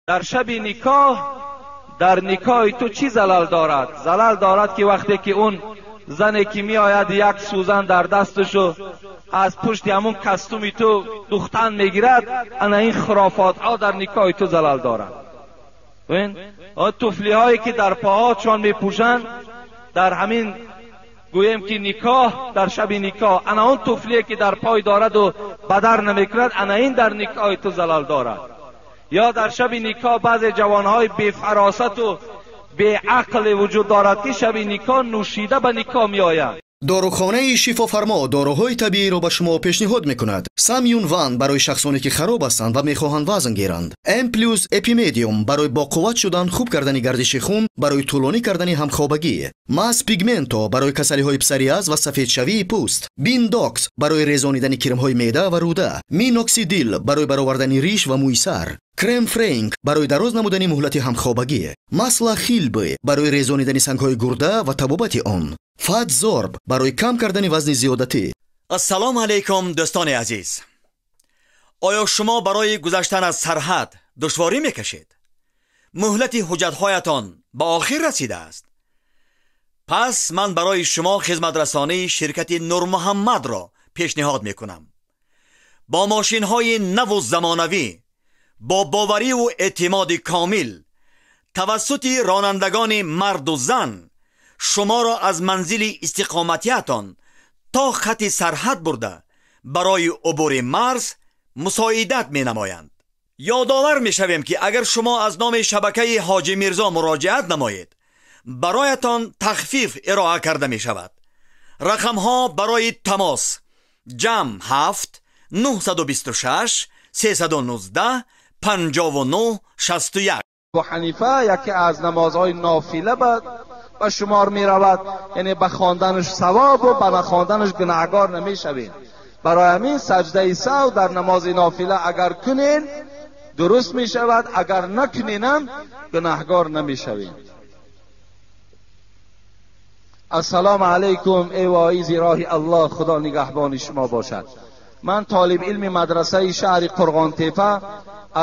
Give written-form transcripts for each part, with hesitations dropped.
Дар шаби никоҳ, дар никоҳи ту чӣ залал дорад? Залал дорад ки вақте ки он зане ки меояд як сӯзан дар дасташу аз пушти ҳамун костюми ту духтан мегирад, ана ин хурофотҳо дар никоҳи ту залал дорад. Бибин, туфлиҳое ки дар поҳоашон мепӯшанд дар ҳамин гӯем ки никоҳ, дар шаби никоҳ, ана он туфлие ки дар пой дораду бадар намекунад, ана ин дар никоҳи ту залал дорад. Ё дар шаби никоҳ баъзе ҷавонҳои бефаросату беақле вуҷуд дорад ки шаби никоҳ нӯшида ба никоҳ меояд. Дорухонаи шифофармо доруҳои табииро ба шумо пешниҳод мекунад. Самюн Ван барои шахсоне ки хароб ҳастанд ва мехоҳанд вазн гиранд. М плюс Эпимедиум барои боқувват шудан, хуб кардани гардиши хун, барои тӯлонӣ кардани ҳамхобагӣ. Мас Пигменто барои касалиҳои псориаз ва сафедшавии пӯст. Биндокс барои резонидани кирмҳои меъда ва рӯда. Миноксидил барои баровардани риш ва мӯи сар. Крем Френк барои дароз намудани муҳлати ҳамхобагӣ. Масла Хилбе барои резонидани сангҳои гурда ва табобати он. Фатзорб барои кам кардани вазни зиёдатӣ. Ассалому алайкум дӯстони азиз. Оё шумо барои гузаштан аз сарҳад душворӣ мекашед? Муҳлати ҳуҷҷатҳоятон ба охир расидааст. Пас ман барои шумо хизматрасонии ширкати Нурмуҳаммадро пешниҳод мекунам. Бо мошинҳои наву замонавӣ, бо бовариву эътимоди комил, тавассути ронандагони марду зан шуморо аз манзили истиқоматиятон то хати сарҳад бурда барои убури марз мусоидат менамоянд. Ёдовар мешавем ки агар шумо аз номи шабакаи Ҳоҷи Мирзо муроҷиат намоед, бароятон тахфиф ироа карда мешавад. Рақамҳо барои тамос: ҷамъ 7 926 319 59 61. Абу Ҳанифа яке аз намозҳои нофила ба шумор меравад, яъне ба хонданаш савоб ва ба нахонданаш гунаҳгор намешавед. Барои ҳамин саҷдаи саҳв дар намози нофила агар кунед дуруст мешавад, агар накуненам гунаҳгор намешавед. Ассалому алайкум эй воизи роҳи Аллоҳ, Худо нигаҳбони шумо бошад. Ман толиби илми мадрасаи шаҳри Қурғонтепа,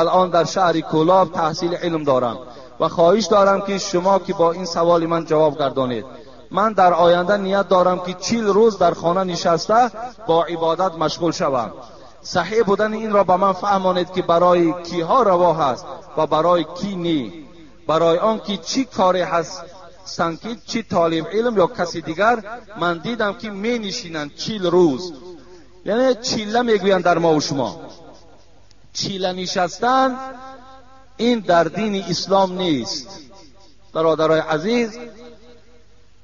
алон дар шаҳри Кӯлоб таҳсили илм дорам ва хоҳиш дорам ки шумо ки бо ин саволи ман ҷавоб гардонед. Ман дар оянда ният дорам ки 40 рӯз дар хона нишаста бо ибодат машғул шавам. Саҳеҳ будани инро ба ман фаҳмонед ки барои киҳо раво ҳаст ва барои ки ни, барои он ки чӣ коре ҳастанд ки чӣ толиб илм ё каси дигар ман дидам ки менишинанд 40 рӯз, яъне чилла мегӯянд дар мову шумо. Чилла нишастан ин дар дини ислом нест, бародарои азиз,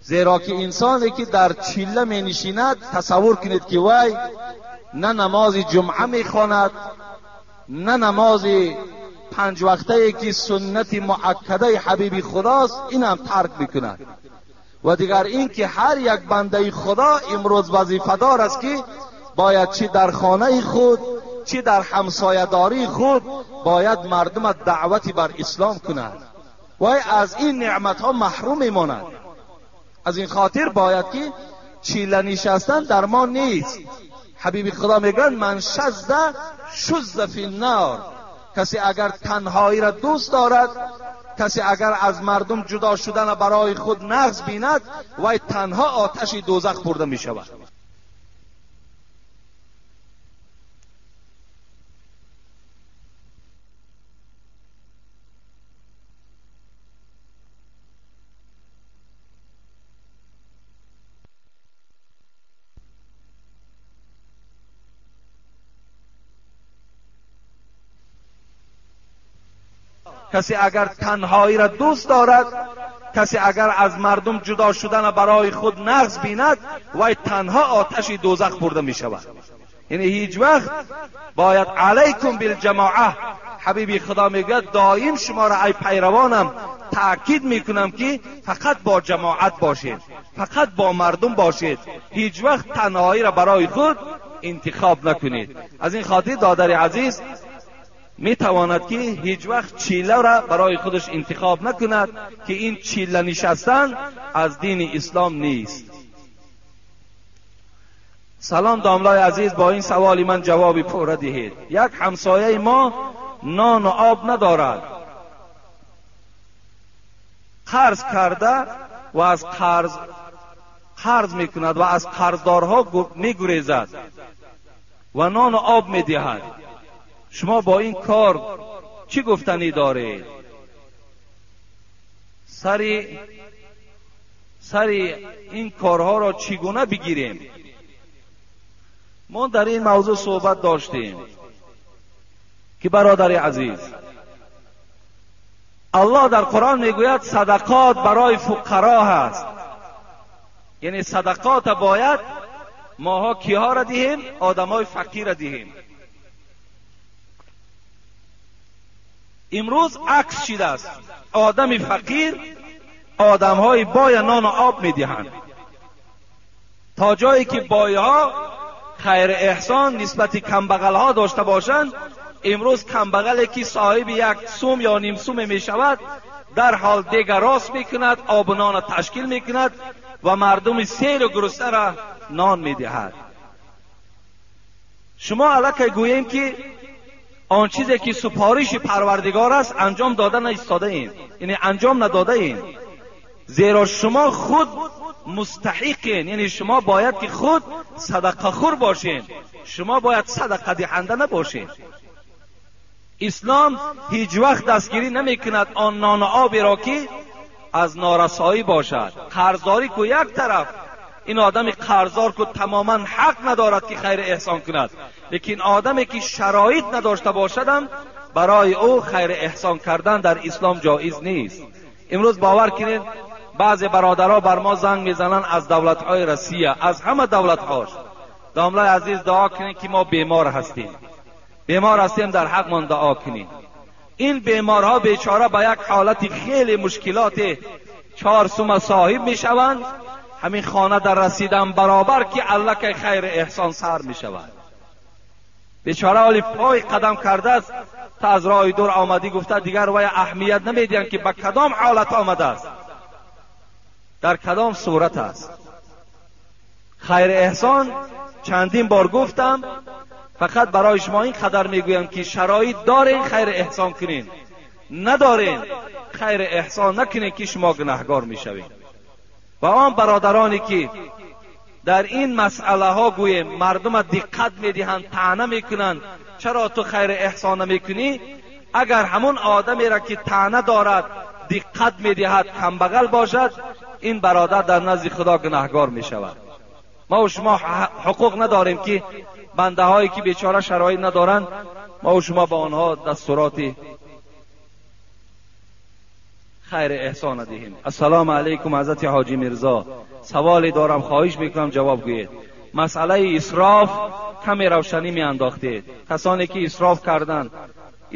зеро ки инсоне ки дар чилла менишинад, тасаввур кунед ки вай на намози ҷумъа мехонад, на намози панҷвақтае ки суннати муаккадаи ҳабиби худост, инам тарк мекунад. Ва дигар ин ки ҳар як бандаи худо имрӯз вазифадор аст ки бояд чӣ дар хонаи худ, чӣ дар ҳамсоядории худ бояд мардумат даъвати бар ислом кунад. Вай аз ин неъматҳо маҳрум мемонад. Аз ин хотир бояд ки чила нишастан дар мо нест. Ҳабиби худо мегӯяд ман шазза шузза фи ннор. Касе агар танҳоиро дӯст дорад, касе агар аз мардум ҷудо шудана барои худ нағз бинад, вай танҳо оташи дӯзах бурда мешавад. Касе агар танҳоиро дӯст дорад, касе агар аз мардум ҷудо шудана барои худ нағз бинад, вай танҳо оташи дӯзах бурда мешавад. Яъне ҳеҷ вақт бояд алайкум билҷамоа. Ҳабиби худо мегӯяд доим шуморо ай пайравонам таъкид мекунам ки фақат бо ҷамоат бошед, фақат бо мардум бошед, ҳеҷ вақт танҳоиро барои худ интихоб накунед. Аз ин хотир додари азиз метавонад ки ҳеҷ вақт чиларо барои худаш интихоб накунад ки ин чила нишастан аз дини ислом нест. Салом домлаи азиз, бо ин саволи ман ҷавоби пурра диҳед. Як ҳамсояи мо нону об надорад. қарз карда ва аз қарз мекунад ва аз қарздорҳо мегурезад ва нону об медиҳад. Шумо бо ин кор чӣ гуфтанӣ доред? Сари ин корҳоро чӣ гуна бигирем? Мо дар ин мавзӯъ суҳбат доштем ки бародари азиз, Аллоҳ дар Қуръон мегӯяд садақот барои фуқаро ҳаст. Яъне садақота бояд моҳо киҳоро диҳем? Одамои фақирро диҳем. Имрӯз акс шидааст. Одами фақир одамҳои боя нону об медиҳанд, то ҷое ки бойҳо хайр эҳсон нисбати камбағалҳо дошта бошанд. Имрӯз камбағале ки соҳиби як сум ё ним суме мешавад, дар ҳол дега рост мекунад, обу нонро ташкил мекунад ва мардуми серу гуруснаро нон медиҳад. Шумо аллакай гӯем ки он чизе ки супориши Парвардигор аст анҷом дода наистодаем, яъне анҷом надодаем, зеро шумо худ мустаҳиқен, яъне шумо бояд ки худ садақахӯр бошед, шумо бояд садақадиҳанда набошед. Ислом ҳеҷ вақт дастгирӣ намекунад он нону оберо ки аз норасоӣ бошад. Қарздорӣ ку як тараф, ин одами қарздор ку тамоман ҳақ надорад ки хайр эҳсон кунад, лекин одаме ки шароит надошта бошадам барои ӯ хайр эҳсон кардан дар ислом ҷоиз нест. Имрӯз бовар кунед, баъзе бародарҳо бар мо занг мезананд аз давлатҳои Россия, аз ҳама давлатҳош. Домлаи азиз, дуо кунед ки мо бемор ҳастем, бемор ҳастем, дар ҳақмон дуо кунед. Ин беморҳо бечора ба як ҳолати хеле мушкилоте 4 сума соҳиб мешаванд, ҳамин хона дар расидан баробар ки аллакай хайр эҳсон сар мешавад. Бечора ҳоли пой қадам кардааст, та аз роҳи дур омадӣ гуфта дигар вай аҳамият намедиҳанд ки ба кадом ҳолат омадааст, дар кадом сурат аст. Хайр эҳсон чандин бор гуфтам, фақат барои шумо ин қадар мегӯям ки шароит дорен хайр эҳсон кунед, надорен хайр эҳсон накунед ки шумо гунаҳгор мешавед. Ва он бародароне ки дар ин масъалаҳо гӯем мардума диққат медиҳанд, таъна мекунанд, чаро ту хайр эҳсон намекунӣ? Агар ҳамон одамеро ки таъна дорад диққат медиҳад, камбағал бошад, ин бародар дар назди Худо гунаҳгор мешавад. Мо ва шумо ҳуқуқ надорем ки бандаҳое ки бечора шароит надоранд, мо ва шумо ба онҳо дастуроти хайр эҳсон диҳем. Ассалому алайкум ҳазрати ҳоҷи Мирзо, саволе дорам, хоҳиш мекунам ҷавоб гӯед. Масъалаи исроф каме равшанӣ меандохтед. Касоне ки исроф карданд,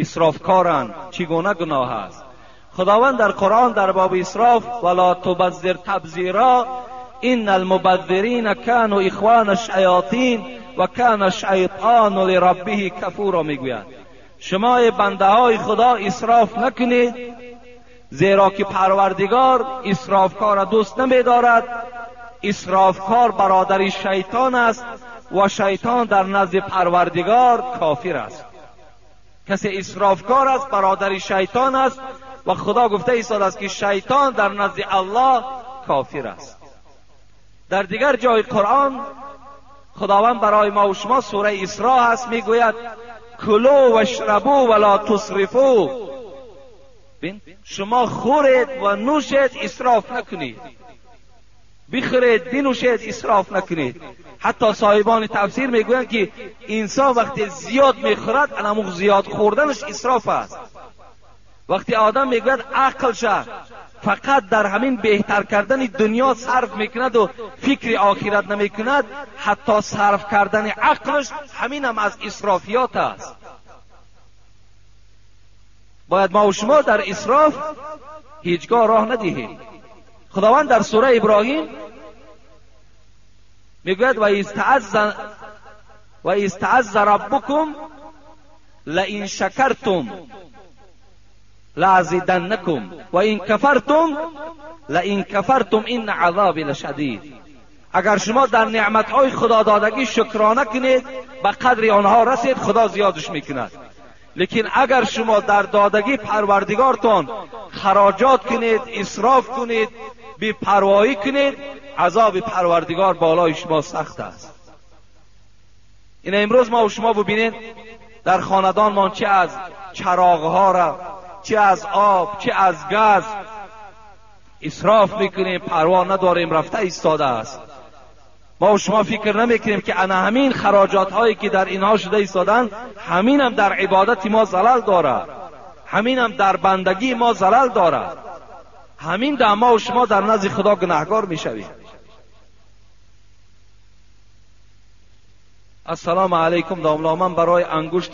исрофкоранд, чӣ гуна гуноҳ аст? Худованд дар Қуръон дар боби исроф вала тубаззир табзира ин алмубаззирина кану ихвана шаятин ва кана шайтону лираббиҳи кафура мегӯяд. Шумо бандаҳои Худо исроф накунед, зеро ки Парвардигор исрофкорро дӯст намедорад. Исрофкор бародари шайтон аст ва шайтон дар назди Парвардигор кофир аст. Касе исрофкор аст, бародари шайтон аст ва Худо гуфта истодааст ки шайтон дар назди Аллоҳ кофир аст. Дар дигар ҷои Қуръон Худованд барои мо ва шумо сураи Исро ҳаст, мегӯяд кулу вашрабу вала тусрифу. Шумо хӯред ва нӯшед, исроф накунед. Бихӯред, бинӯшед, исроф накунед. Ҳатто соҳибони тафсир мегӯянд ки инсон вақте зиёд мехӯрад, анамуқ зиёд хӯрданаш исроф аст. Вақте одам мегӯяд ақлша фақат дар ҳамин беҳтар кардани дунё сарф мекунад ва фикри охират намекунад, ҳатто сарф кардани ақлш ҳаминам аз исрофиёт аст. Бояд мо ва шумо дар исроф ҳеҷгоҳ роҳ надиҳем. Худованд дар сураи Иброҳим мегӯяд ва истаъазза раббукум лаин шакартум лаазиданнакум ва ин кафартум лаин кафартум инна азоби лашадид. Агар шумо дар неъматҳои худододагӣ шукрона кунед, ба қадри онҳо расед, Худо зиёдш мекунад. Лекин агар шумо дар додагӣ Парвардигортон خراجات کنید، اسراف کنید، بی‌پروایی کنید، عذاب پروردگار بالای شما سخت است. این امروز ما و شما ببینید در خاندان ما چه از چراغها را، چه از آب، چه از گاز اسراف میکنیم، پروا نداریم، رفته ایستاده است. ما و شما فکر نمیکنیم که انا همین خراجات هایی که در اینها شده ایستادن، همین هم در عبادت ما زلل داره، همین هم در بندگی ما زلل داره، همین در ما و شما در نزد خدا گناهگار میشویم. السلام علیکم داملا، من برای انگشت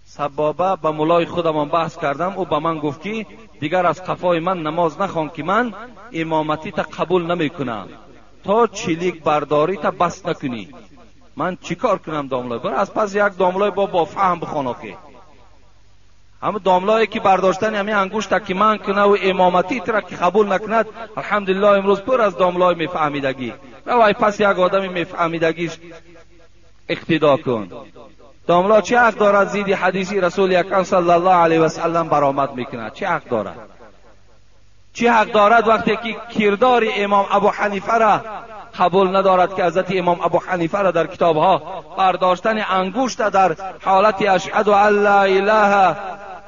سبابه به مولای خودمان بحث کردم، او به من گفت که دیگر از قفای من نماز نخوان که من امامتی تا قبول نمیکنم تا چلیک برداری تا بس نکنی. من چیکار کنم داملای؟ بر از پس یک داملای با فهم بخوانه که همه داملایی که برداشتن همین انگشت که من کنه و امامتی ترا که قبول نکند، الحمدلله امروز پر از داملای میفهمیدگی. روای پس یک آدمی میفهمیدگیش اقتدا کن. داملا چه حق دارد زید حدیثی رسول اکرم صلی الله علیه و سلم برآمد میکند؟ چه حق دارد؟ چه حق دارد وقتی که کردار امام ابو حنیفه را قبول ندارد که حضرت امام ابو حنیفه را در کتابها برداشتن انگشت در حالت اشهد ان لا اله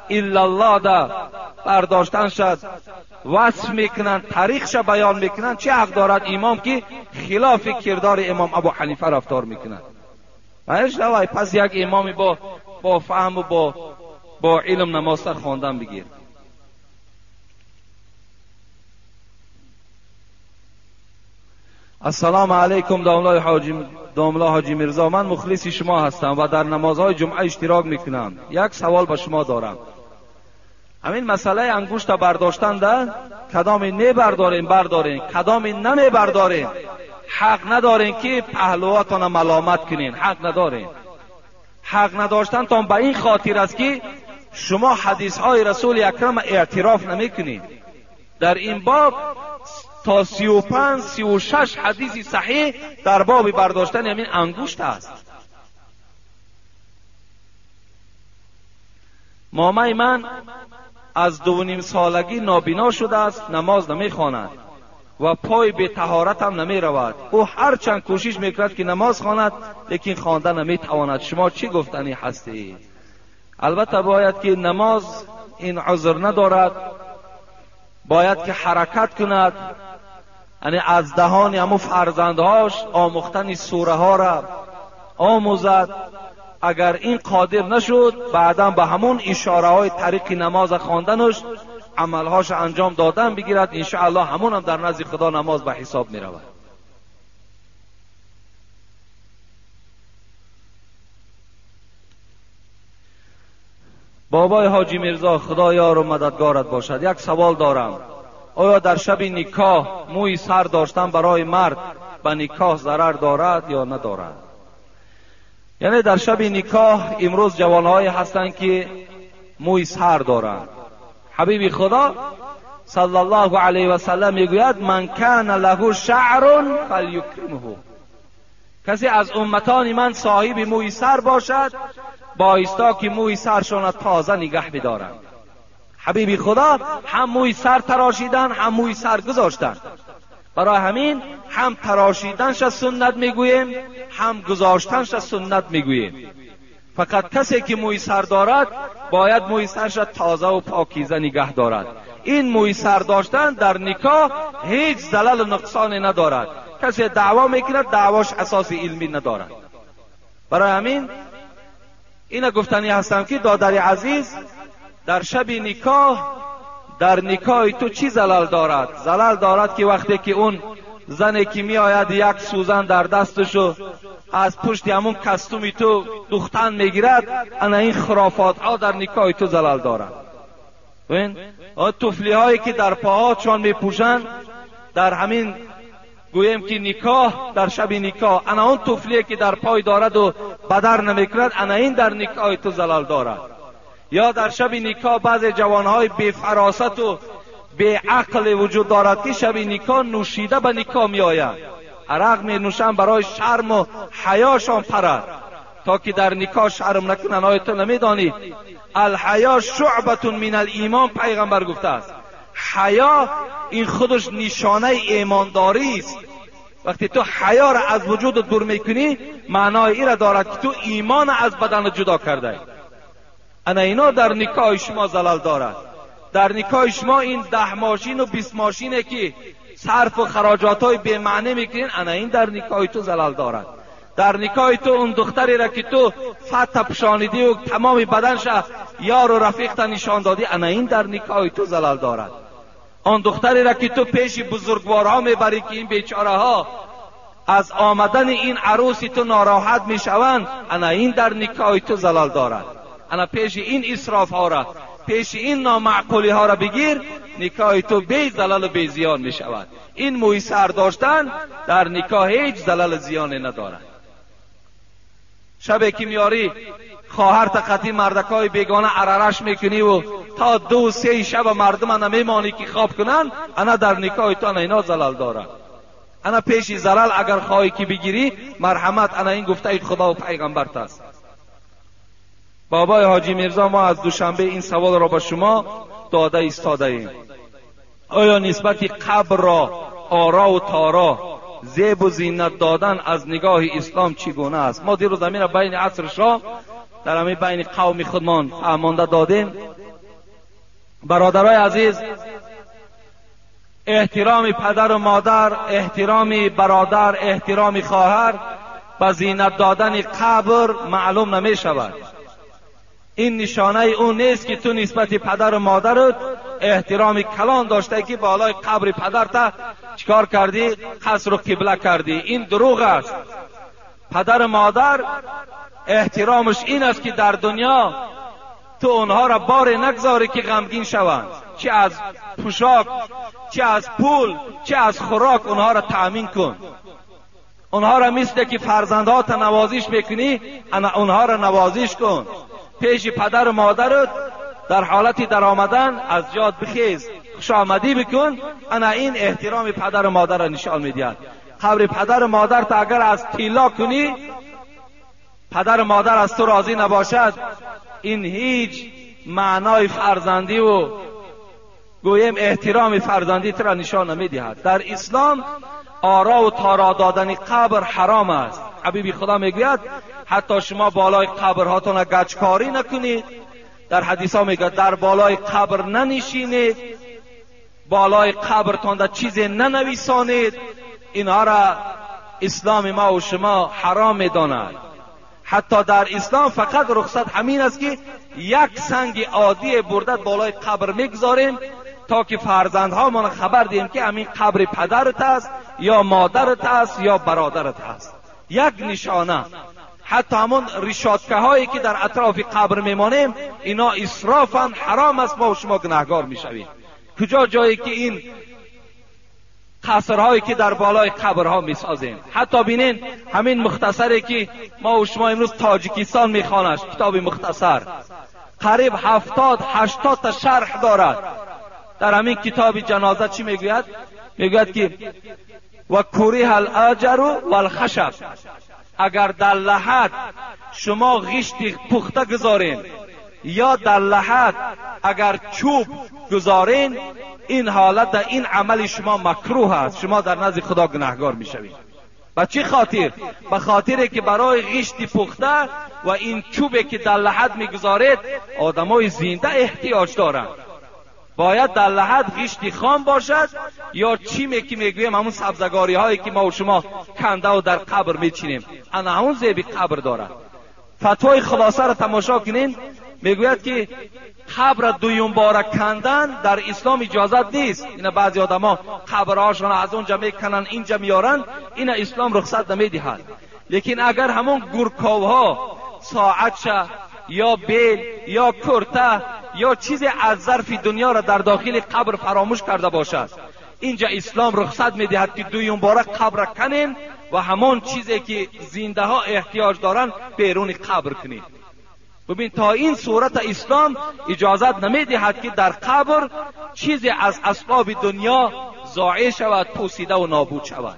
الا الله دا برداشتن شد وصف میکنند، تاریخش بیان میکنند؟ چه حق دارد امام که خلاف کردار امام ابو حنیفه رفتار میکند؟ پس یک امامی با فهم و با علم نماز خواندن بگیر. السلام علیکم داملا حاجی میرزا، من مخلص شما هستم و در نمازهای جمعه اشتراک میکنم. یک سوال به شما دارم. همین مسئله انگشت برداشتن ده، کدامی نبرداریم برداریم، کدامی نمیبرداریم. حق ندارین که پهلواتان ملامت کنین، حق ندارین. حق نداشتن تان به این خاطر است که شما حدیث های رسول اکرم اعتراف نمیکنین. در این باب تا 35 36 حدیث صحیح در باب برداشتن همین انگشت است. مامای من از 2.5 سالگی نابینا شده است، نماز نمیخواند و پای به طهارت هم نمی رود. او هرچند کوشش میکند که نماز خواند لیکن خوانده نمیتواند. شما چی گفتنی هستی؟ البته باید که نماز این عذر ندارد، باید که حرکت کند، یعنی از دهان همو فرزندهاش آموختن سوره ها را آموزد. اگر این قادر نشد بعدا به همون اشاره های طریق نماز خواندنش عملهاش انجام دادن بگیرد، انشاءالله همون هم در نزد خدا نماز به حساب می رود. بابای حاجی میرزا، خدا یار و مددگارت باشد، یک سوال دارم. آیا در شب نکاح موی سر داشتن برای مرد به نکاح ضرر دارد یا ندارد؟ یعنی در شب نکاح امروز جوانهایی هستند که موی سر دارند. حبیب خدا صلی الله علیه و سلم میگوید من کان له شعر فلیکرمه، کسی از امتان من صاحب موی سر باشد بایستا که موی سرشان تازه نگه بدارند. حبیب خدا هم موی سر تراشیدن هم موی سر گذاشتن. برای همین هم تراشیدنش سنت میگوییم هم گذاشتنش سنت میگوییم. فقط کسی که موی سر دارد باید موی سرش تازه و پاکیزه نگه دارد. این موی سر داشتن در نکاح هیچ زلل و نقصانی ندارد. کسی دعوا میکند دعواش اساس علمی ندارد. برای همین اینا گفتنی هستم که دادر عزیز، در شب نکاح در نکاح تو چی زلل دارد؟ زلل دارد که وقتی که اون زنی که می آید یک سوزن در دستشو از پشت همون کستومی تو دوختن میگیرد، انا این خرافات ها در نکاح تو زلل دارد. ببین طفلی هایی که در پاها چون میپوشند در همین گوییم که نکاح در شب نکاح، انا اون طفلی که در پای دارد و بدر نمیکند، انا این در نکاح تو زلل دارد. یا در شب نکاح بعض جوانهای بی فراست و بی عقل وجود دارد که شب نکاح نوشیده به نکاح می آید، عرق می نوشند برای شرم و حیاشان پرد تا که در نکاح شرم نکنن. آیا تو نمیدانی الحیا شعبة من الایمان پیغمبر گفته است. حیا این خودش نشانه ایمانداری است. وقتی تو حیا را از وجود دور میکنی، معنای این را دارد که تو ایمان از بدن جدا کرده. انا اینا در نکاح شما زلل دارد. در نکاح شما این 10 ماشین و 20 ماشینه که صرف و خراجات های بی معنی میکنین، انا این در نکاح تو زلل دارد. در نکاح تو اون دختری را که تو فتح پشانیدی و تمام بدنش یار و رفیق تا نشان دادی، انا این در نکاح تو زلل دارد. آن دختری را که تو پیش بزرگوارها میبری که این بیچاره ها از آمدن این عروسی تو ناراحت میشوند، انا این در نکاح تو زلل دارد. انا پیش این اسراف ها را، پیش این نامعقولی ها را بگیر، نکاح تو بی زلل و بی زیان می شود. این موی سر داشتن در نکاح هیچ زلل زیانی ندارد. شب که میاری خواهر تقطی مردکای بیگانه عررش میکنی و تا 2 3 شب مردم نمیمانی که خواب کنن، انا در نکاح تو اینا زلل دارد. انا پیش زلل اگر خواهی که بگیری، مرحمت، انا این گفته خدا و پیغمبرت است. بابای حاجی میرزا، ما از دوشنبه این سوال را به شما داده ایستاده ایم. آیا نسبت قبر را آرا و تارا زیب و زینت دادن از نگاه اسلام چگونه است؟ ما دیروز همین را بین عصر شام در همین بین قوم خودمان فهمانده دادیم. برادرای عزیز، احترام پدر و مادر، احترام برادر، احترام خواهر به زینت دادن قبر معلوم نمی شود. این نشانه اون نیست که تو نسبت پدر و مادرت احترام کلان داشته که بالای قبر پدرت چیکار کردی؟ قصر و قبله کردی. این دروغ است. پدر و مادر احترامش این است که در دنیا تو اونها را بار نگذاری که غمگین شوند، چه از پوشاک، چه از پول، چه از خوراک اونها را تأمین کن. اونها را مثل که فرزندها تا نوازش میکنی، اونها را نوازش کن. پیش پدر و مادرت در حالت در آمدن از جاد بخیز، خوش آمدی بکن. انا این احترام پدر و مادر را نشان میدهد. قبر پدر و مادر تا اگر از تیلا کنی، پدر و مادر از تو راضی نباشد، این هیچ معنای فرزندی و گویم احترام فرزندی تو را نشان نمیدهد. در اسلام آرا و تارا دادن قبر حرام است. حبیبی خدا میگوید حتی شما بالای قبرهاتون گچکاری نکنید. در حدیث ها میگه در بالای قبر ننشینید، بالای قبرتان در چیزی ننویسانید. اینها را اسلام ما و شما حرام میداند. حتی در اسلام فقط رخصت همین است که یک سنگ عادی برده بالای قبر میگذاریم تا که فرزندهامان خبر دهیم که همین قبر پدرت است یا مادرت است یا برادرت است. یک نشانه. حتی همون ریشاتکه هایی که در اطراف قبر میمانیم، اینا اسرافا حرام است، ما و شما گناهگار میشویم. کجا جایی که این قصرهایی که در بالای قبرها میسازیم. حتی بینین همین مختصری که ما و شما امروز تاجیکستان میخوانش، کتاب مختصر قریب 70-80 تا شرح دارد. در همین کتاب جنازه چی میگوید؟ میگوید که و کره الاجر و الخشب، اگر در لحد شما غشت پخته گذارین یا در لحد اگر چوب گذارین، این حالت در این عمل شما مکروه است، شما در نزد خدا گناهگار میشوید. به چه خاطر؟ به خاطر که برای غشت پخته و این چوبی که در لحد میگذارید آدمای زنده احتیاج دارند. باید در لحد غشت خام باشد یا چیمی که میگویم همون سبزگاری هایی که ما و شما کنده و در قبر میچینیم، انا همون زیبی قبر دارد. فتوای خلاصه را تماشا کنین، میگوید که قبر دویم باره کندن در اسلام اجازت نیست. اینا بعضی آدما قبرهاشون از اونجا میکنن اینجا میارن، اینا اسلام رخصت نمیدهد. لیکن اگر همون گورکاوها ساعتشه یا بیل یا کرته یا چیزی از ظرف دنیا را در داخل قبر فراموش کرده باشد، اینجا اسلام رخصت میدهد که دویم باره قبر کنین و همان چیزی که زنده ها احتیاج دارن بیرون قبر کنید. ببین تا این صورت اسلام اجازت نمیدهد که در قبر چیزی از اسباب دنیا ضایع شود، پوسیده و نابود شود.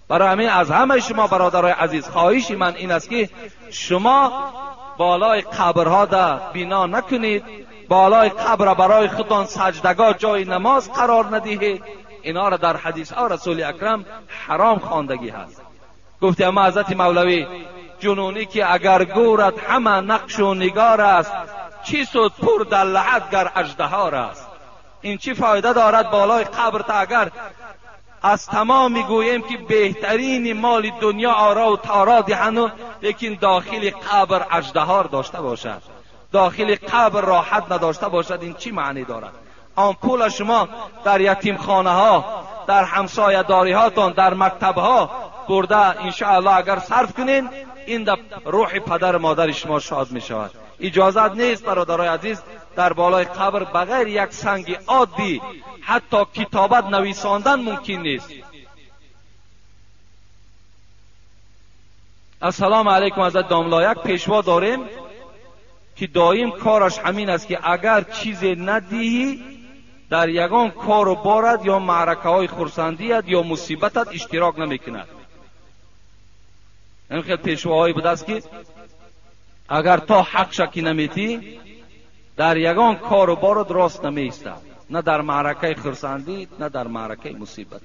برای همین از همه شما برادرای عزیز خواهش من این است که شما بالای قبرها ده بنا نکنید، بالای قبر برای خودتان سجدگاه جای نماز قرار ندهید. اینا را در حدیث ها رسول اکرم حرام خواندگی هست. گفتی اما حضرت مولوی جنونی که اگر گورت همه نقش و نگار است، چی سود پر در لحد گر اژدهار است. این چی فایده دارد بالای قبر تا اگر از تمام میگوییم که بهترین مال دنیا آرا و تارا دهند، لیکن داخل قبر اژدهار داشته باشد، داخل قبر راحت نداشته باشد، این چی معنی دارد؟ آن پول شما در یتیم خانه ها، در همسایه داری هاتان، در مکتب ها برده انشاءالله اگر صرف کنین، این در روح پدر مادر شما شاد می شود. اجازت نیست برادرای عزیز در بالای قبر بغیر یک سنگ عادی حتی کتابت نویساندن ممکن نیست. السلام علیکم حضرت داملا، یک پیشوا داریم که دایم کارش همین است که اگر چیز ندهی در یگان کار و بارد یا معرکه های خرسندیت یا مصیبتت اشتراک نمیکند. این خیلی پیشواهایی بوده است که اگر تا حق شکی نمیتی در یگان کار و بارد راست نمیایستد، نه در معرکه خرسندی نه در معرکه مصیبت.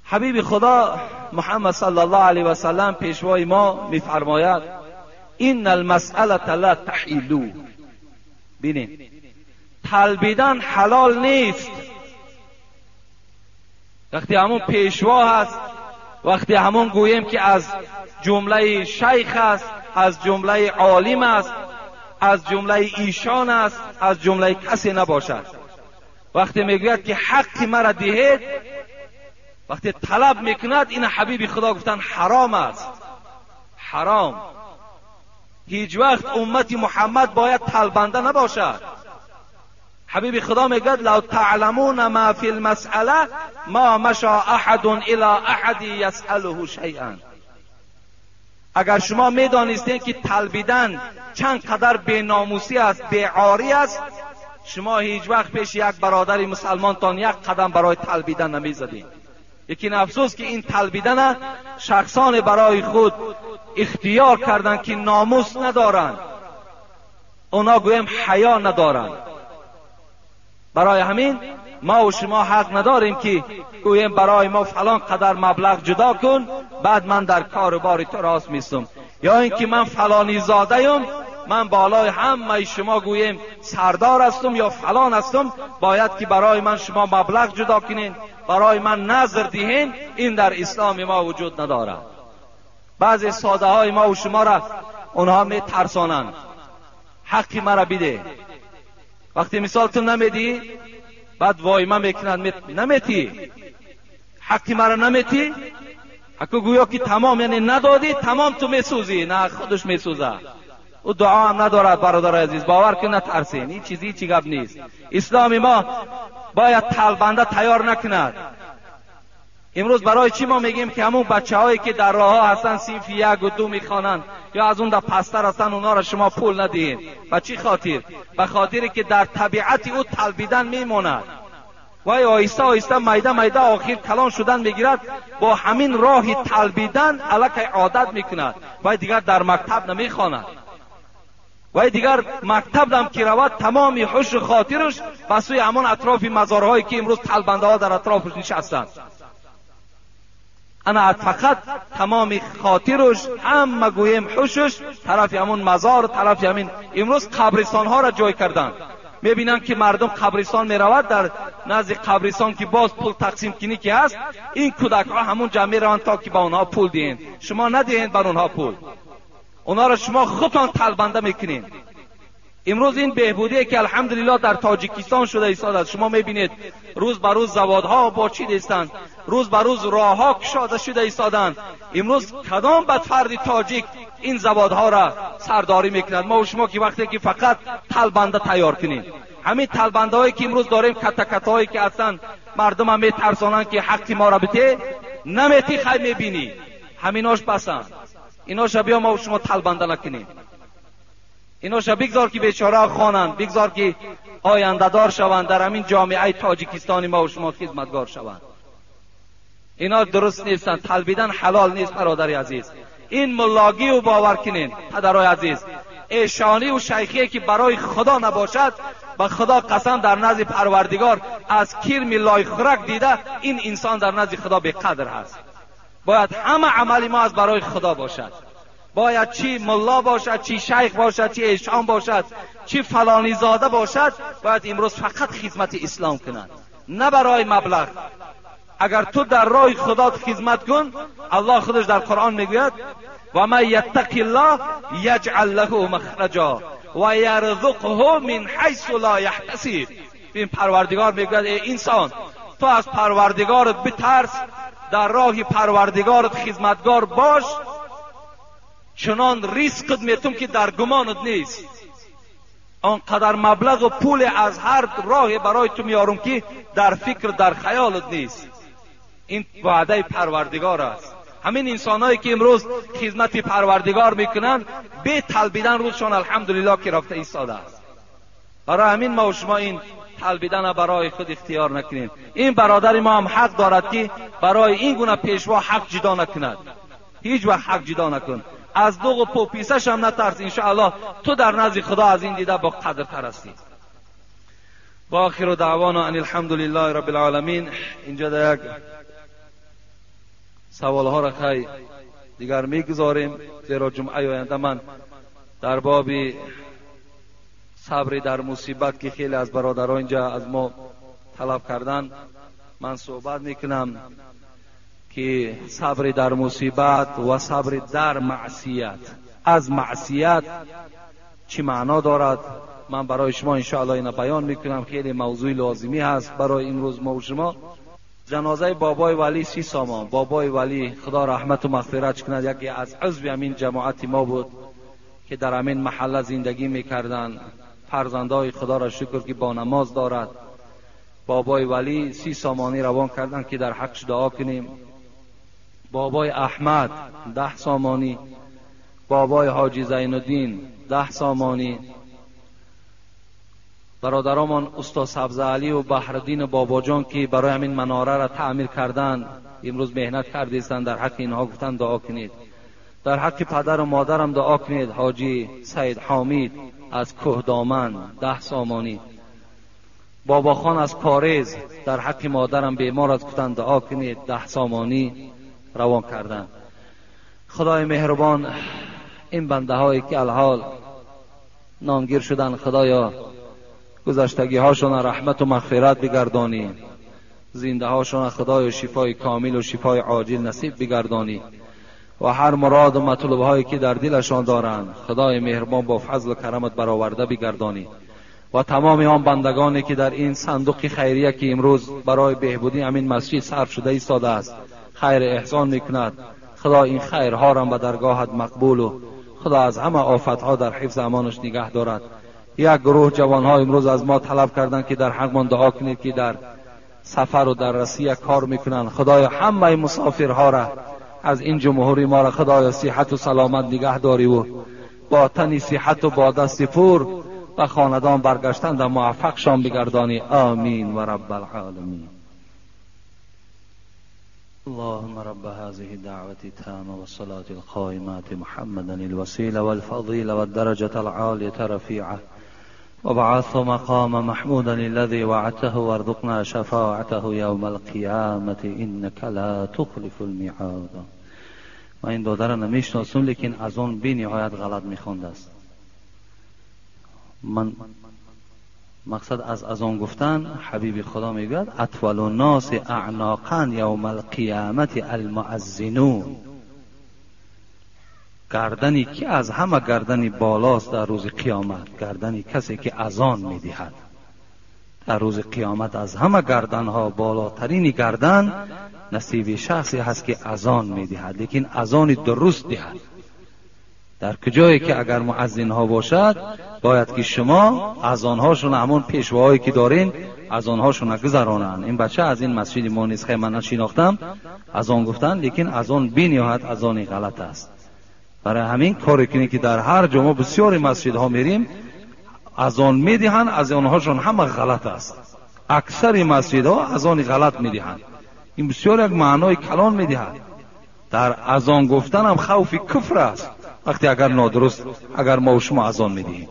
حبیب خدا محمد صلی الله علیه و سلم پیشوای ما میفرماید این المسأله لا تحیلو. بینید طلبیدن حلال نیست. وقتی همون پیشوا هست، وقتی همون گوییم که از جمله شیخ است، از جمله عالم است، از جمله ایشان است، از جمله کسی نباشد، وقتی میگوید که حق مرا دهید، وقتی طلب میکند، این حبیب خدا گفتن حرام است، حرام. هیچ وقت امت محمد باید طلبنده نباشد. حبیب خدا میگوید لو تعلمون ما فی المسأله ما مشى احد الى احد یسأله شیئا. اگر شما میدانستین که طلبیدن چند قدر بیناموسی است، بیعاری است، شما هیچ وقت پیش یک برادر مسلمانتان یک قدم برای طلبیدن نمیزدین. لیکن افسوس که این طلبیدن شخصان برای خود اختیار کردند که ناموس ندارند، اونا گویم حیا ندارند. برای همین ما و شما حق نداریم که گویم برای ما فلان قدر مبلغ جدا کن بعد من در کار بار تو راست میستم، یا اینکه من فلانی زاده ام، من بالای همه شما گویم سردار هستم یا فلان هستم، باید که برای من شما مبلغ جدا کنین، برای من نظر دهین. این در اسلام ما وجود ندارد. بعضی ساده های ما و شما را اونها می ترسانند، حقی مرا بده. وقتی مثال تو نمیدی بعد وایمه میکنند، نمیتی حقی مرا نمیتی، حقو گویا که تمام، یعنی ندادی تمام تو میسوزی، نه خودش میسوزه. او دعا هم ندارد برادر عزیز، باور کن نترسین، این چیزی چی گپ نیست. اسلام ما باید طلبنده تیار نکند. امروز برای چی ما میگیم که همون بچه هایی که در راه ها هستن صنف 1 و 2 میخوانند یا از اون در پستر هستن، اونا را شما پول ندهید؟ به چی خاطر؟ به خاطر که در طبیعت او طلبیدن میماند. وای آهسته آهسته میده میده آخر کلان شدن میگیرد، با همین راه طلبیدن الکی عادت میکند، وای دیگر در مکتب نمیخواند، وای دیگر مکتب هم که رود تمام هوش و خاطرش به سوی همان اطراف مزارهایی که امروز طلبنده ها در اطرافش نشستند. انا فقط تمام خاطرش هم گویم هوشش طرف همون مزار، طرف همین. امروز قبرستان ها را جای کردند، میبینن که مردم قبرستان میرود، در نزد قبرستان که باز پول تقسیم کنی که هست، این کودک ها همون جا میروند تا که به آنها پول دهین. شما ندهین بر آنها پول، اونها را شما خودتان طلبنده میکنین. امروز این بهبودی که الحمدلله در تاجیکستان شده ایستاده است، شما میبینید روز به روز زوادها باچیده ایستند، روز به روز راهها کشاده شده ایستادند. امروز کدام بدفرد تاجیک این زوادها را سرداری میکند؟ ما و شما که وقتی که فقط طلبنده تیار کنیم، همین طلبنده هایی که امروز داریم، کتکت هایی که هستند، مردم هم میترسانند که حق ما را بده، نمیتی خی میبینی، همیناش بسند. ایناش بیا ما و شما طلبنده نکنیم، ایناش بگذار که بیچاره خوانند، بگذار که آینده دار شوند، در همین جامعه تاجیکستانی ما و شما خدمتگار شوند. اینا درست نیستند، طلبیدن حلال نیست برادر عزیز. این ملاگی و باور کنین پدرای عزیز، ایشانی و شیخی که برای خدا نباشد، به خدا قسم در نزد پروردگار از کرم لای خورک دیده این انسان در نزد خدا بی قدر هست. باید همه عمل ما از برای خدا باشد. باید چی ملا باشد، چی شیخ باشد، چی ایشان باشد، چی فلانی زاده باشد، باید امروز فقط خدمت اسلام کنند، نه برای مبلغ. اگر تو در راه خدا خدمت کن، الله خودش در قرآن میگوید و من یتق الله یجعل له مخرجا و یرزقه من حیث لا یحتسب. این پروردگار میگوید ای انسان، تو از پروردگارت بترس، در راه پروردگارت خدمتگار باش، چنان ریسکت میتم که در گمانت نیست. آنقدر مبلغ و پول از هر راه برای تو میارم که در فکر در خیالت نیست. این وعده پروردگار است. همین انسانهایی که امروز خدمت پروردگار میکنن به طلبیدن روزشان الحمدلله که رفته ایستاده است. برای همین ما و شما این طلبیدن برای خود اختیار نکنیم. این برادر ما هم حق دارد که برای این گونه پیشوا حق جدا نکند. هیچ وقت حق جدا نکن. از دوغ و پوپیسش هم نترس، انشاءالله تو در نزد خدا از این دیده با قدر تر هستی. با آخر دعوانا ان الحمدلله رب العالمین. اینجا در یک سوال ها را خی دیگر میگذاریم، زیرا جمعه آینده من در باب صبر در مصیبت که خیلی از برادران اینجا از ما طلب کردن من صحبت میکنم که صبر در مصیبت و صبر در معصیت، از معصیت چی معنا دارد من برای شما انشاءالله اینو بیان میکنم. خیلی موضوع لازمی هست برای امروز ما و شما. جنازه بابای ولی 30 سامان، بابای ولی خدا رحمت و مغفرت کند، یکی از عضو همین جماعت ما بود که در همین محله زندگی میکردن. فرزندای خدا را شکر که با نماز دارد. بابای ولی 30 سامانی روان کردن که در حقش دعا کنیم. بابای احمد 10 سامانی، بابای حاجی زین الدین 10 سامانی، برادرمان استاد سبز علی و بحردین باباجان که برای همین مناره را تعمیر کردن امروز مهنت کردیستند، در حق اینها گفتن دعا کنید. در حق پدر و مادرم دعا کنید. حاجی سید حامید از کوهدامن 10 سامانی، بابا خان از کاریز در حق مادرم بیمار است گفتن دعا کنید، 10 سامانی روان کردن. خدای مهربان این بنده هایی که الحال نامگیر شدن، خدایا گذشتگی هاشون رحمت و مغفرت بگردانی، زنده هاشون خدای شفای کامل و شفای عاجل نصیب بگردانی و هر مراد و مطلوب هایی که در دلشان دارند خدای مهربان با فضل و کرمت برآورده بگردانی و تمام آن بندگانی که در این صندوق خیریه که امروز برای بهبودی همین مسجد صرف شده ایستاده است خیر احسان میکند، خدا این خیرها را به درگاهت مقبول و خدا از همه آفتها در حفظ امانش نگه دارد. یک گروه جوانها امروز از ما طلب کردند که در حقمان دعا کنید که در سفر و در رسیه کار میکنند. خدای همه مسافرها را از این جمهوری ما را خدای صحت و سلامت نگه داری و با تن صحت و با دست پور و خاندان برگشتن و موفق شان بگردانی. آمین و رب العالمین. اللهم رب هذه الدعوة التامة والصلاة القائمة محمدا الوسيلة والفضيلة والدرجة العالية رفيعة وابعثه مقام محمودا الذي وعدته وارزقنا شفاعته يوم القيامة إنك لا تخلف الميعاد. ما این دادر را نمیشناسم، لیکن از آن بی نهایت غلط میخوانده است. من مقصد از آن گفتن حبیب خدا میگوید اطول الناس اعناقا یوم القیامت المؤذنون. گردنی که از همه گردنی بالاست در روز قیامت، گردنی کسی که اذان میدهد. در روز قیامت از همه گردنها بالاترین گردن نصیب شخصی هست که اذان میدهد، لیکن اذان درست دهد. در کجایی که اگر مؤذن ها باشد باید که شما از آنهاشون همون پیشواهایی که دارین از آنهاشون گذرانند. این بچه از این مسجد ما نیست، خیلی من نشناختم از آن گفتن، لیکن از آن بی نهایت از آن غلط است. برای همین کاری کنید که در هر جا ما بسیاری مسجدها میریم از آن میدهند، از آنهاشون همه غلط است. اکثر مسجدها از آن غلط میدهند. این بسیار یک معنای کلان میدهد. дар азон гуфтанам хавфи куфр аст вақте агар нодуруст агар мо шумо азон медиҳем.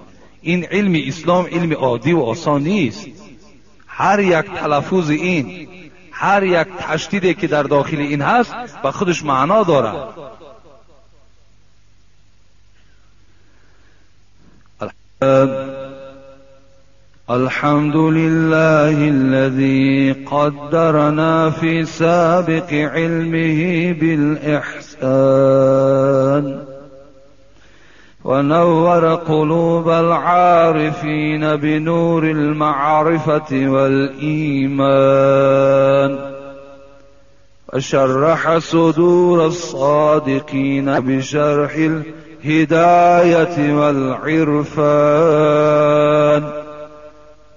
Ин илми ислом илми оддӣ ва осон нест. Ҳар як талаффузи ин, ҳар як ташдиде ки дар дохили ин ҳаст ба худаш маъно дорад. الحمد لله الذي قدرنا في سابق علمه بالإحسان ونور قلوب العارفين بنور المعرفة والإيمان وشرح صدور الصادقين بشرح الهداية والعرفان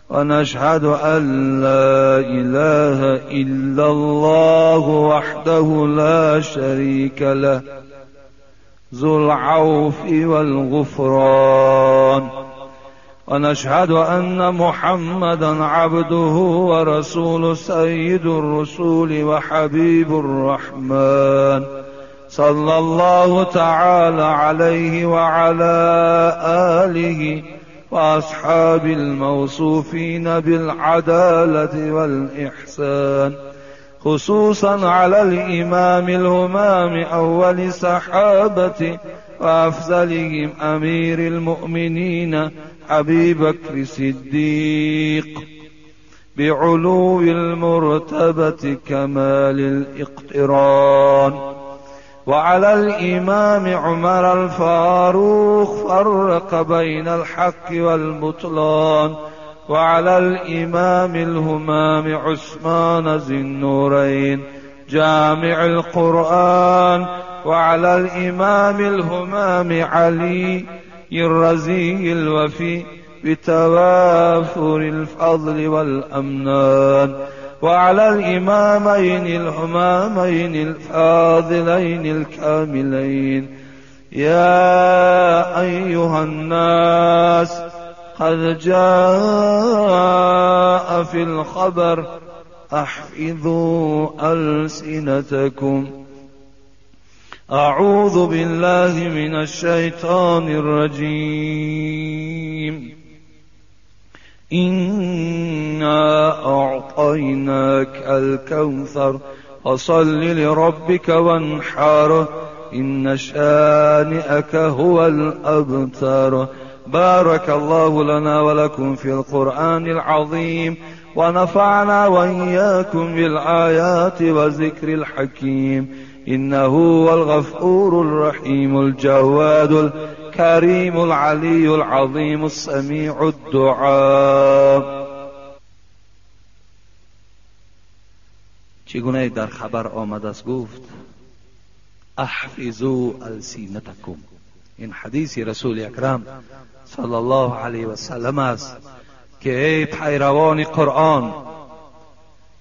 ونشهد أن لا إله إلا الله وحده لا شريك له ذو العوف والغفران ونشهد أن محمدا عبده ورسوله سيد الرسول وحبيب الرحمن صلى الله تعالى عليه وعلى آله وأصحاب الموصوفين بالعدالة والإحسان خصوصا على الإمام الهمام أول صحابة وأفضلهم أمير المؤمنين أبي بكر الصديق بعلو المرتبة كمال الاقتران وعلى الإمام عمر الفاروق فرق بين الحق والبطلان وعلى الإمام الهمام عثمان ذي النورين جامع القرآن وعلى الإمام الهمام علي الرزي الوفي بتوافر الفضل والأمنان وعلى الإمامين الهمامين الفاضلين الكاملين. يا أيها الناس قد جاء في الخبر احفظوا ألسنتكم. أعوذ بالله من الشيطان الرجيم. إنا أعطيناك الكوثر فصل لربك وانحر إن شانئك هو الأبتر. بارك الله لنا ولكم في القرآن العظيم ونفعنا وإياكم بالآيات وذكر الحكيم إنه هو الغفور الرحيم الجواد الكريم العلي العظيم السميع الدعاء. چگونه در خبر آمد است گفت احفظوا السینتکم. این حدیث رسول اکرم صلی الله علیه و سلم است که ای پیروان قرآن،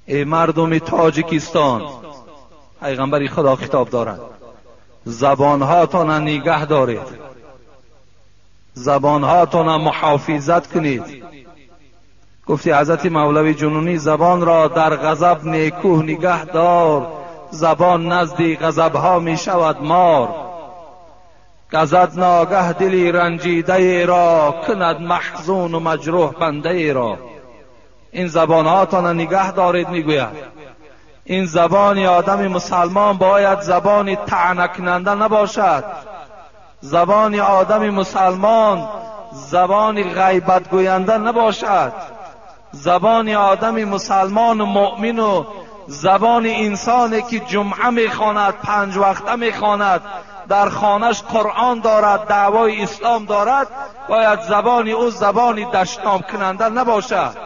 ای مردم تاجیکستان، پیغمبر خدا خطاب دارد، زبانهاتان نگه دارید، زبانهاتان محافظت کنید. گفتی حضرت مولوی جنونی زبان را در غضب نیکوه نگه دار، زبان نزدی غضبها می شود مار. گزد ناگه دلی رنجیده را، کند محزون و مجروح بنده را. این زبانهاتان نگه دارید. میگوید این زبان آدم مسلمان باید زبان طعنه کننده نباشد. زبان آدم مسلمان زبان غیبت گوینده نباشد. زبان آدم مسلمان و مؤمن و زبان انسانی که جمعه میخواند، 5 وقته میخواند، در خانهش قرآن دارد، دعوای اسلام دارد، باید زبان او زبان دشنام کننده نباشد.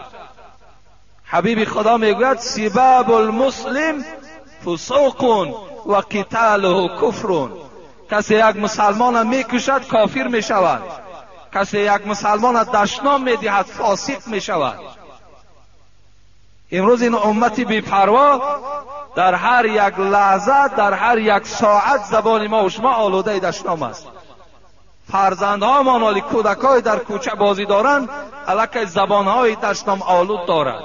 حبیب خدا میگوید سباب المسلم فسوق و قتاله کفر. کسی یک مسلمان میکشد کافر میشود، کسی یک مسلمان دشنام میدهد فاسق میشود. امروز این امت بی‌پروا در هر یک لحظه، در هر یک ساعت زبان ما و شما آلوده دشنام است. فرزندهامان ولی کودکای در کوچه بازی دارند الکی زبانهای دشنام آلود دارند.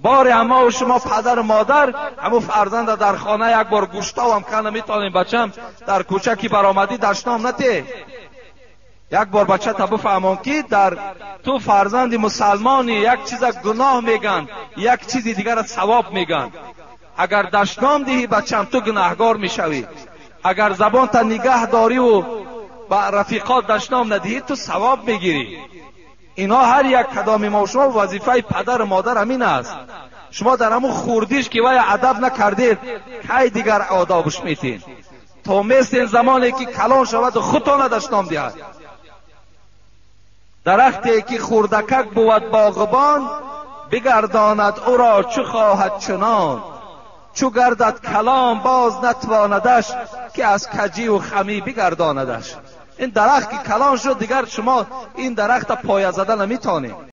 باری اما و شما پدر و مادر همو فرزند در خانه یک بار گوشتاو هم که نمیتونیم بچم در کوچه کی برآمدی دشنام نته. یک بار بچه تا بفهمان که در تو فرزند مسلمانی یک چیز گناه میگن، یک چیز دیگر ثواب میگن. اگر دشنام دهی بچم تو گناهگار میشوی، اگر زبان تا نگه داری و با رفیقات دشنام ندهی تو ثواب میگیری. اینا هر یک کدام ما و شما وظیفه پدر و مادر همین است. شما در همون خوردیش که وای ادب نکردید کی دیگر آدابش میتین؟ تا مثل زمانی که کلان شود و خودتان دشنام دهد. درختی که خوردکک بود باغبان، بگرداند او را چو خواهد چنان. چو گردد کلام باز نتواندش، که از کجی و خمی بگرداندش. این درخت که کلان شد دیگر شما این درخت پایه زده نمیتونید.